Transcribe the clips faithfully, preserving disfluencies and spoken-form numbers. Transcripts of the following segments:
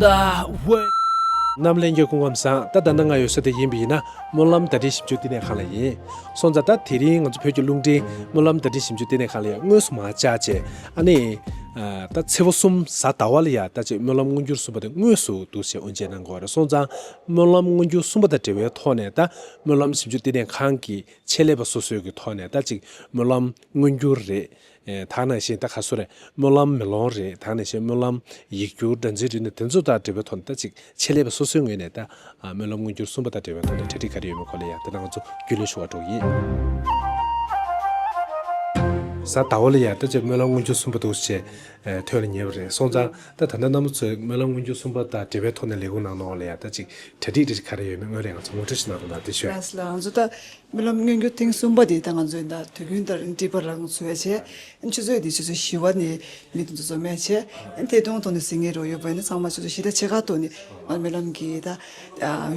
རྣམ་ལྷན་རྒྱས་སྐུ་ཁམས་བཟང་། ད་ད་ལྟ་ང་ཡོད་ས་དེ་ཡིན་པ་ཡིན་ན་སྨོན་ལམ་བརྡ་འཕྲིན་ཞིབ་འཇུག་བསྟི་གནས་ཁང་ལ་ཡིན། སོང་ཙང་ད་དེ་རིང་ང་ཚོ་བོད་ཀྱི་རླུང་འཕྲིན་སྨོན་ལམ་བརྡ་འཕྲིན་ཞིབ་འཇུག་བསྟི་གནས་ཁང་ལ་ཡང་དངོས་སུ་མར་བཅར་བྱས། ཨ་ནི་ད་ཚེས་པ་གསུམ་གཟའ་ཟླ་བ་ལ་ཡང་ད་ཅིག་སྨོན་ལམ་མངོན་འགྱུར་གསུམ་པ་དེ་དངོས་སུ་འདུག་སེ་དབུ་འབྱེད་གནང་དགོས་རེད། སོང་ཙང་སྨོན་ལམ་མངོན་འགྱུར་གསུམ་པ་དང་འབྲེལ་བའི་ཐོག་ནས་ད་སྨོན་ལམ་ཞིབ་འཇུག་བསྟི་གནས་ཁང་གི་ཆེད་ལས་པ་སོ་སོའི་གི་ཐོག་ནས་ད་ཅིག་སྨོན་ལམ་མངོན་འགྱུར་རེད། ཨེ། ད་ག་ནང་བཞིན་ད་ག་སོ་རེད། སྨོན་ལམ་མེ་ལོང་རེད། ད་ག་ནང་བཞིན་སྨོན་ལམ་ཡིག་སྒྱུར་སྒྲ་འཛིན་རིག་གནས་དེ་ཚོ་དང་འབྲེལ་བའི་ཐོག་ནས་ད་ཅིག་ཆེད་ལས་པ་སོ་སོའི་ངོས་ནས་ད་ཨ་སྨོན་ལམ་མངོན་འགྱུར་གསུམ་པ་དང་འབྲེལ་བའི་ཐོག་ནས་གྲ་སྒྲིག་ག་རེ་ཡོད་མེད་སྐོར་ལ་ཡང་དེ་ད་ང་ཚོ་རྒྱུས་ལོན་ཞུ་བར་འགྲོ་གི་ཡིན། གཟའ་ཟླ་བ་ལ་ཡང་ད་ཅིག་སྨོན་ལམ་མངོན་འགྱུར་གསུམ་པ་འདུག་ཅེས་ཨེ་ཐོས་ལ་ཉེ་བ་རེད། སོང་ཙང་ད་ད་ལྟ་རྣམ་པ་ཚོས་སྨོན་ལམ་མངོན་འགྱུར་གསུམ་པ་དང་འབྲེལ་བའི་ཐོག་ནས་ལས་ཁུངས་ནང་ལོགས་ལ་ཡང་ད་ཅིག་གྲ་སྒྲིག་རེ་ག་རེ་ཡོད་མེད་སྔོན་ལ་ང་ཚོ་ངོ་སྤྲོད་ཞིག་གནང་རོགས་གནང་། དེ་ཞུ། ལགས་སོ། ལགས་སོ། ད་སྨོན་ལམ་མངོན་འགྱུར་ཐེངས་གསུམ་པ་དེ་ད་ང་ཚོས་ད་དུས་རྒྱུན་ལྟར་ཊི་བར་ལ་ང་ཚོས་བྱས། ཆུ་ཚོད་དེ་ཆུ་ཚོད་བཞི་པ་ནས་མི་དེ་ཚོ་འཛོམས་ཡས་བྱས། ཐད་གཏོང་ཐོག་ནས་གཟིགས་མཁན་རོགས་ཡོད་པ་ཡིན་ན་ཚང་མ་ཆུ་ཚོད་བཞི་དང་ཕྱེད་ཀ་ཐོག་ནས་ང་སྨོན་ལམ་གྱི་ད་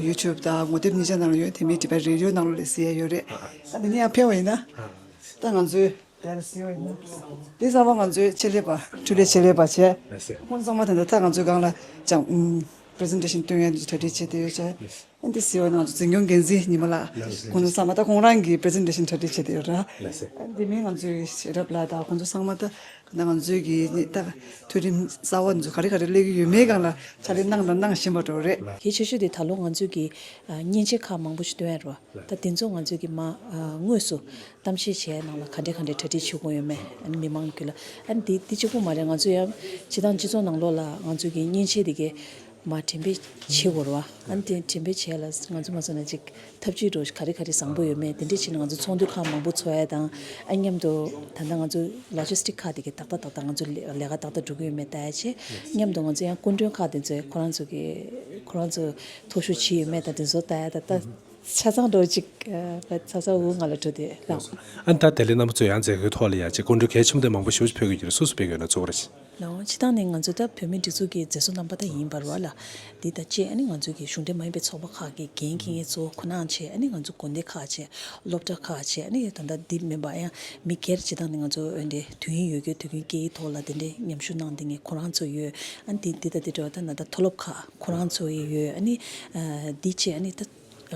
ཡུ་ཊུབ་དང་ངོ་དེབ་གཉིས་ཆ་ནང་ལ་ཡོད། དེ་མིན་ཊི་བར་རེ་ཌི་ཡོ་ནང་ལོགས་ལ་གཟིགས་ཡས་ཡོད་རེད། ད་དེ་ནས་ཡང་ཕེབས་པ་ཡིན་ན་ད་ང་ཚོས་དེ་ལ་གཟིགས་པ་ཡིན་ན་དེ་ཚང་མ་ང་ཚོའི་ཆེད་ལས་པ་འཕྲུལ་ལས་ཆེད་ལས་པ་བྱས། ཁོང་ཚང་མ་ད་ལྟ་ད་ང་ཚོའི་སྒང་ལ་ཅང་པི་རི་ཛེན་ཊེ་ཤན་སྟོན་ཡས་གྲ་སྒྲིག་བྱས་བསྡད་ཡོད་ཅེས། ཨ་འདི་ཟེར་བ་ནང་དུ་འཛིན་སྐྱོང་འགན་འཛིན་ཉི་མ་ལགས། ལགས་སོ། ཁོང་ཚོ་ཚང་མ་ད་ཁོང་རང་གི་པི་རི་ཛེན་ཊེ་ཤན་གྲ་སྒྲིག་བྱས་བསྡད་ཡོད་ར། ལགས་སོ། ཨ་འདི་མིན་ང་ཚོའི་ཤེས་རབ་ལགས་དང་ཁོང་ཚོ་ཚང་མ་ད་ད་ང་ཚོའི་གི་ད་ཐུགས་རིམ་གསར་བ་ཚོ་ག་རེ་ག་རེ་སླེབས་ཀྱི་ཡོད་མེད་སྒང་ལ་ཕྱག་ལས་གནང་དང་གནང་བཞིན་པ་འདྲ་བོ་རེད། གལ་ཆེ་ཤོས་དེ་ད་ལོ་ང་ཚོའི་གི་ཨ་མཉེན་ཆས་ཁག་མང་པོ་ཞིག་བཏོན་ཡོད་རེད་བ། ད་དེ་ཚོ་ང་ཚོའི་གི་མ་ཨ་དངོས་སུ་གཏམ་བཤད་བྱས་ནང་ལ་ག་འདྲས་ག་འདྲས་གྲ་སྒྲིག་བྱེད་དགོས་ཡོད་མེད། ཨ་ནི་མི་མང་རྒྱུད་ལ་ཨ་ནི་དེ་དེ་གཅིག་པུ་མ་རེད། ང་ཚོ་ཡང་སྤྱི་བཏང་སྤྱི་ཚོགས་ནང་ལོགས་ལ་ང་ཚོའི་གི་མཉེན་ཆས་དེ་གས་མར་འགྲེམས་སྤེལ་བྱེད་དགོས་རེད་བ། ཨ་ནི་དེ་འགྲེམས་སྤེལ་བྱས་ལ་ང་ཚོ་མ་སོང་ན་ཅིག་ཐབས་ཇུས་འདྲ་བོ་ག་རེ་ག་རེ་བཟང་པོ་ཡོད་མེད་དེ་འདྲས་བྱས་ནས་ང་ཚོ་ཚོགས་འདུ་ཁག་མང་པོ་ཚོགས་ཡ་དང་། ཨ་མཉམ་དུ་ད་ལྟ་ང་ཚོ་ལོ་ཇི་སི་ཊིག་ཁག་དེ་གས་ཏག་ཏག་ཏག་ཏག་ང་ཚོ་ལས་ལས་ཀ་ཏག་ཏག་འགྲོ་གི་ཡོད་མེད་ལྟ་ཡ་བྱས། མཉམ་དུ་ང་ཚོ་ཡང་སྐུ་མགྲོན་ཁག་དེ་ཚོས་ཁོ་རང་ཚོ་གི་ཁོ་རང་ཚོ་ཐོ་ཤོ་བྱས་ཡོད་མེད་དང་དེ་ཚོ་ལྟ་ཡ་ད་ལྟ་ཆ་ཚང་འགྲོ་ཅིག་ཨ་ཚ་ཚ་འུ་ང་ལ་འགྲོ་དེ་ལགས། ཨ་ནི་ད་དེ་ལས་རྣམ་པ་ཚོས་ཡང་མཛད་སྒོའི་ཐོག་ལ་ཡང་ཅིག་སྐུ་མགྲོན་གལ་ཆེན་པོ་དེ་མང་པོ་ཞེ་པོ་ཅིག་ཕེབས་ཀྱི་ཡོད་རེད། སུ་སུ་ཕེབས་ཀྱི་ཡོད་ན་གཙོ་བོ་རེད། ལའོ། སྤྱི་བཏང་ནས་ང་ཚོ་ད་བོད་མིའི་སྒྲིག་འཛུགས་ཀྱི་མཛད་གཙོ་རྣམ་པ་ད་ཡིན་པ་རེད་བ་ལ། འདི་ད་བཅས་ཨ་ནི་ང་ཚོ་གི་གཞུང་འབྲེལ་མ་ཡིན་པའི་ཚོགས་པ་ཁག་གི་འགན་འཁྱེར་མཁན་ཚོ་ཁོ་ན་བྱས། ཨ་ནི་ང་ཚོ་དགོན་སྡེ་ཁག་བྱས། སློབ་གྲྭ་ཁག་བྱས། ཨ་ནི་ད་ལྟ་འདི་མིན་པ་ཡང་མི་སྒེར་སྤྱི་བཏང་ནས་ང་ཚོ་འོན་ཏེ་དུས་ཡུན་ཡོད་རྒྱུ་དུས་རྒྱུན་སྐད་ཡིག་ཐོག་ལ་དེ་འདྲའི་མཉམ་ཞུགས་གནང་བསྡད་མཁན་ཁོ་རང་ཚོ་ཡོད། ཨ་ནི་འདི་འདི་ད་འདི་འདྲ་བ་ད་ན་ད་མཐོ་སློབ་ཁག་ཁོ་རང་ཚོ་ཡི་ཡོད། ཨ་ནི་ཨ་འདི་བྱས་ཨ་ནི་ད།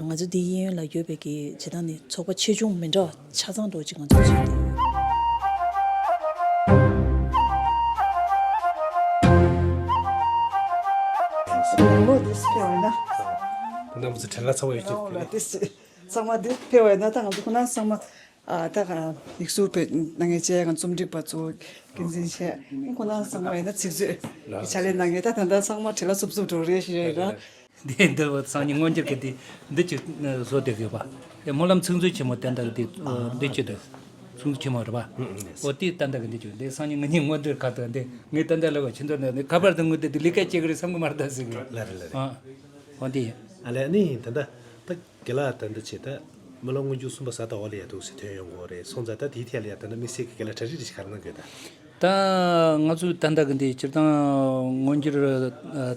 ང་ཚོ་འདི་གཡས་གཡོན་ལ་ཡོད་པའི་གི་སྤྱི་བཏང་ནི་ཚོགས་པ་ཆེ་ཆུང་མི་འདྲ་བ་ཆ་ཚང་འདྲ་བོ་ཅིག་ང་ཚོ་ཚུད་དེ་ཡོད། ནང་ལོགས་འདི་ཕེབས་པ་ཡིན་ན། ད་ལྟ་ང་ཚོ་བྲེལ་བ་ཚ་བོ་ཡོད་ཀྱི་ནང་ལོགས་འདི་ཚང་མ་འདི་ཕེབས་པ་ཡིན་ན་ད་ང་ཚོ་ཁོ་ན་ཚང་མ། ཨ་ད་ག་ཡིག་གཟུགས་བེད་གནང་མཁན་བཅས་ང་རྩོམ་སྒྲིག་པ་ཚོ་འགན་འཛིན་བྱས་ཁོང་རྣམ་ཚང་མ་ཡིན་ན་ཚིག་མཛོད་ཀྱི་ཕྱག་ལས་གནང་མཁན་ད་ད་ལྟ་ཚང་མ་བྲེལ་བ་འཚུབ་འཚུབ་འགྲོ་རེད་ཞུ་ཡ་ཡིན་ར། འདི་འདི་སང་ཉིན་སྔོན་འགྱུར་གྱི་འདི་འདི་ཅིག་བཟོ་བསྡད་ཡོད་པ། དེ་སྨོན་ལམ་ཚིག་མཛོད་ཆེན་མོ་དེ་འདྲ་གི་འདི་འདི་ཅིག་འདུག་ཚིག་མཛོད་ཆེན་མོ་རེད་པ། འོ་དེ་ད་ལྟ་གི་འདི་ཅིག་འདི་སང་ཉིན་ང་གཉིས་སྔོན་འགྱུར་ཁ་ཐུག་འདི་ངས་ད་ལྟ་ལབ་པ་ཕྱི་དོན་ནས་འདི་ཁ་པར་དུ་དངུལ་དེ་འདི་ལས་ཀ་བྱེད་གི་རེད་བསམ་གི་མ་རེད་ད་ཟེར་གི། ལ་རེད་ལ་རེད། ཨ་འོ་འདི་ཡིན། ཨ་ལས་ནི་ད་ལྟ། དགེ་ལགས་ད་འདི་བྱེད་ད། སྨོན་ལམ་སྔོན་འགྱུར་གསུམ་པ་གཟའ་ཟླ་བ་ལ་ཡ་འདུག་སེ་ཐོན་ཡོང་གི་རེད། སོང་ཙང་ད་དེའི་ཐད་ལ་ཡ་ད་ནི་དམིགས་བསལ་གྱི་དགེ་ལགས་གྲ་སྒྲིག་རེ་ཞིག་ག་རེ་གནང་དགོས་ད། ད་ང་ཚོ་ད་ལྟ་གི་འདི་སྤྱིར་བཏང་སྔོན་འགྱུར་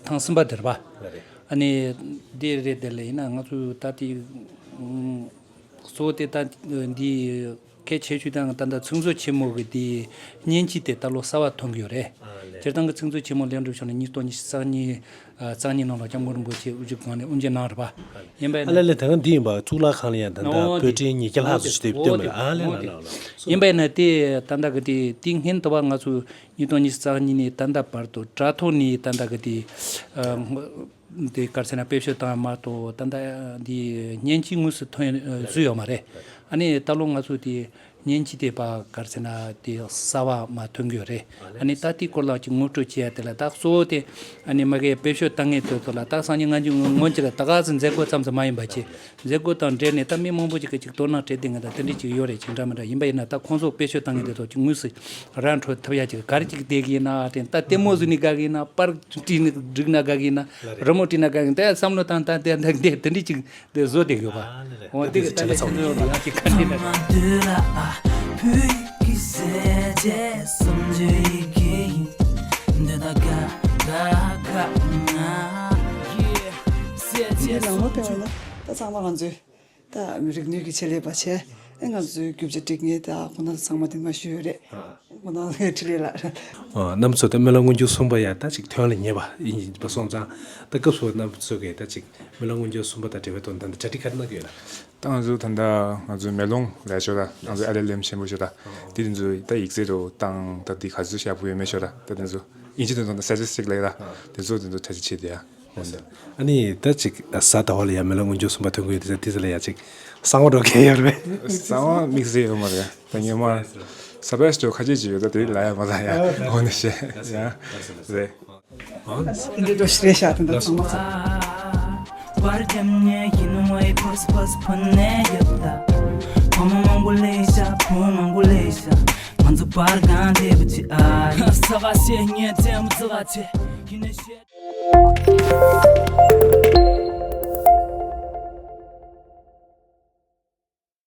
ཐེངས་གསུམ་པ་དེ་རེད་པ། ལ་རེད། ཨ་ནི་འདི་རེད་དེ་ལ་ཡིན་ན་ང་ཚོ་ད་དེ་གཙོ་བོ་དེ་ད་འདི་གལ་ཆེ་ཤོས་དང་ད་ལྟ་ཚིག་མཛོད་ཆེན་མོ་གི་དེ་མཉེན་ཆས་དེ་ད་ལོ་གསར་བ་ཐོན་གི་ཡོད་རེད། ཨ་ལས། སྤྱིར་བཏང་གི་ཚིག་མཛོད་ཆེན་མོ་ལེགས་གྲུབ་བྱུང་ནས་ཉིས་སྟོང་ཉི་ཤུ་རྩ་གཉིས། ཨ་རྩ་གཉིས་ནང་ལ་སྐྱབས་མགོན་རིན་པོ་ཆེ་དབུ་ཁྲིད་ཁང་ནས་དབུ་འབྱེད་གནང་རེད་པ། ཡིན་པ་ཡིན་ན། ཨ་ལས་ལས་ད་ག་འདི་ཡིན་པ་གཙུག་ལག་ཁང་ལ་ཡང་ད་ལྟ་འོ་དེ་པོད་ཁྲི་ཉིས་བརྒྱ་ལྷག་ཙམ་ཞིག་དེ་འོ་བཏོན་པ་དེ་ཨ་ལས་འོ་ལ་དེ་ལ་ལ། ཡིན་པ་ཡིན་ན་དེ་ད་ལྟ་གི་དེ་དེ་སྔོན་དུ་བ་ང་ཚོ་ཉིས་སྟོང་ཉི་ཤུ་རྩ་གཉིས་ནས་ད་ལྟ་བར་དུ་དྲ་ཐོག་ནས་ད་ལྟ་གི་དེ་ཨ་དེ་ག་རེ་ཟེར་ན་དཔེ་བཤེར་བཏང་ཡ་མ་གཏོགས་ད་ལྟ་འདི་མཉེན་ཆས་དངོས་སུ་ཐོན་བཟོས་ཡོད་མ་རེད། ཨ་ནི་ད་ལོ་ང་ཚོ་དེ། མཉེན་ཆས་དེ་པ་ག་རེ་ཟེར་ན་དེ་གསར་བ་མ་ཐོན་གི་ཡོད་རེད། ཨ་ནི་ད་དེ་སྐོར་ལ་ཅིག་ངོ་སྤྲོད་བྱེད་ཡ་དེ་ལ་ད་གཙོ་བོ་དེ་ཨ་ནི་མ་གི་དཔེ་བཤེར་བཏང་མཁན་དེ་ཚོ་ལ་ད་སང་ཉིན་ང་ཚོ་སྔོན་ཆད་ལ་ད་ག་ཚོད་མཛད་སྒོ་ཙམ་ཙམ་མ་ཡིན་པ་བྱས་མཛད་སྒོ་དང་འབྲེལ་ནས་ད་མི་མང་པོ་ཅིག་གིས་ཅིག་དོ་སྣང་སྤྲད་བསྡད་མཁན་དང་དེ་འདྲ་ཅིག་ཡོད་རེད། ཅིག་འདྲ་མི་འདྲ་ཡིན་པ་ཡིན་ན་ད་ཁོང་ཚོ་དཔེ་བཤེར་བཏང་མཁན་དེ་ཚོ་ཅིག་དངོས་སུ་ར་འཕྲོད་ཐུབ་ཡ་ཅིག་ག་རེ་ཅིག་བསྡད་གི་ཡིན་ན་དེ་ད་ལྟད་མོ་བཟོས་ནས་དགའ་གི་ཡིན་ན་པར་བྲིས་ནས་བསྒྲིགས་ན་དགའ་གི་ཡིན་ན་རི་མོ་བྲིས་ན་དགའ་གི་ཡིན་ད་བསམ་བློ་བཏང་ད་དེ་འདྲ་ཅིག་དེ་བཟོ་བསྡད་ཡོད་པ། ཨ་ལས་རེད། འོ་དེ་གི་ད་ལས་ཁྱེད་ཚོ་ཡང་ཅིག་ཁ་འདི་ན། འདི་ནང་ལོགས་ཕེབས་པ་ཡིན་ན་ད་ཚང་མ་ང་ཚོའི་ད་རིག་ནུས་ཀྱི་ཆེད་ལས་པ་བྱས། ཨེ་ང་ཚོའི་རྒྱུ་ཆ་སྒྲིག་མཁན་དང་ཁོང་རྣམ་ཚང་མ་དེ་མ་ཞུས་ཡོད་རེད། ཁོང་རྣམ་ཚོའི་འཕྲིན་ལས་ལགས། ཨ། རྣམ་པ་ཚོ་ད་སྨོན་ལམ་དངོས་བརྒྱུད་གསུམ་པ་ཡང་ད་ཅིག་ཐོན་ལ་ཉེ་བ་ཡིན་པ་སོང་ཙང་། ད་སྐབས་སུ་རྣམ་པ་ཚོ་གིས་ད་ཅིག་སྨོན་ལམ་དངོས་བརྒྱུད་གསུམ་པ་དང་འབྲེལ་བའི་ཐོག་ནས་ད་ལྟ་གྲ་སྒྲིག་ག་རེ་གནང་གི་ཡོད་ལགས། ད་ང་ཚོ་ད་ལྟ་ང་ཚོའི་མེ་ལོང་ལས་ཤོག་ལ་ང་ཚོའི་ཨ་ལེ་ལེམ་ཆེན་པོ་ཤོག་ད་དེ་དེ་ཚོ་ད་ཡིག་ཚད་དུ་བཏང་ད་དེ་ག་ཚོད་ཞག་པོ་ཡོད་མེད་ཤོག་ད་ད་དེ་ཚོ་ཨིན་ཇི་དོན་ཚོ་ན་སི་ཊེ་ཊི་སི་ཊིག་ལབ་ད་དེ་ཚོ་དེ་ཚོ་གྲ་སྒྲིག་བྱེད་དེ་ཡ། ཨ་ནི་ད་ཅིག་གཟའ་ཟླ་བ་ལ་ཡ་སྨོན་ལམ་དངོས་བརྒྱུད་གསུམ་པ་ཐོན་གི་ཡོད་དེ་དེ་ཚོ་ལ་ཡ་ཅིག་གསང་བ་འགྲོ་མཁན་ཡོད་རེད་པས། གསང་བ་དམིགས་བསལ་ཡོད་མ་རེད། ད་ངས་མ་སར་པ་རའི་སི་འདྲ་བོ་ཁ་ཤས་ཅིག་ཡོད། ད་དེ་ལ་ཡ་མ་ལ་ཡ་འོ་ནི་ཤེས་ཡ་རེད། འདི་འདྲ་ཞིག་རེད་ཤག་དེ་འདྲ་ཚང་མ་ཚང་། པར་རྒྱབ་ནས་ཡིན་ནོ་ཨེ་ཕོས་ཕོས་ཕོན་ནས་ཡོད་ད། ཕོ་མོ་མང་པོ་ལས་ཤ་ཕོ་མོ་མང་པོ་ལས་ཤ། ང་ཚོ་པར་གང་བདེ་པོ་ཅི་ཨ་ཡིན། ས་ག་ཤེས་ཉེ་ཙེ་མོ་ཙི་ག་ཆེ་ཡིན་ནས་ཤེས།